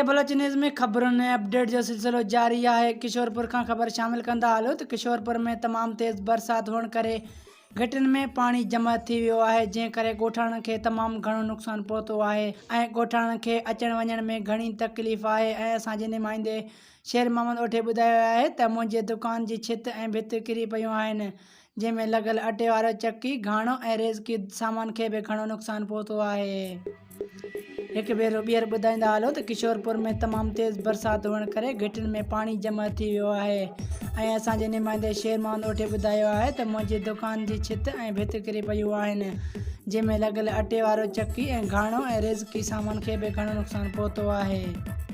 ڪي Baloch news ۾ خبرن ۽ update جو سلسلو جاري آهي. ڪشورپور کان خبر شامل ڪندا هلو ته ڪشورپور ۾ تمام تيز برسات هئڻ ڪري گهٽين ۾ پاڻي جمع ٿي ويو آهي جنهن ڪري ڳوٺاڻن کي تمام گهڻو نقصان پهتو آهي ۽ ڳوٺاڻن کي اچڻ وڃڻ ۾ گهڻي تڪليف آهي ۽ اسان جي نمائندي شير محمد اوٺي ٻڌايو آهي ته منهنجي دڪان جي ڇت ۽ ڀت ڪري پيون آهن جنهن ۾ لڳل اٽي وارو چڪي، گهاڻو ۽ ريزڪي سامان کي به گهڻو نقصان پهتو آهي. هڪ ڀيرو ٻيهر ٻڌائيندا هلون ته ڪشورپور ۾ تمام تيز برسات هئڻ ڪري گهٽين ۾ پاڻي جمع ٿي ويو آهي ۽ اسان جي نمائندي شير محمد اوٺي ٻڌايو آهي ته منهنجي دڪان جي ڇت ۽ ڀت ڪري پيون آهن جنهن ۾ لڳل اٽي وارو چڪي ۽ گهاڻو ۽ ريزڪي سامان کي به گهڻو نقصان پهتو آهي.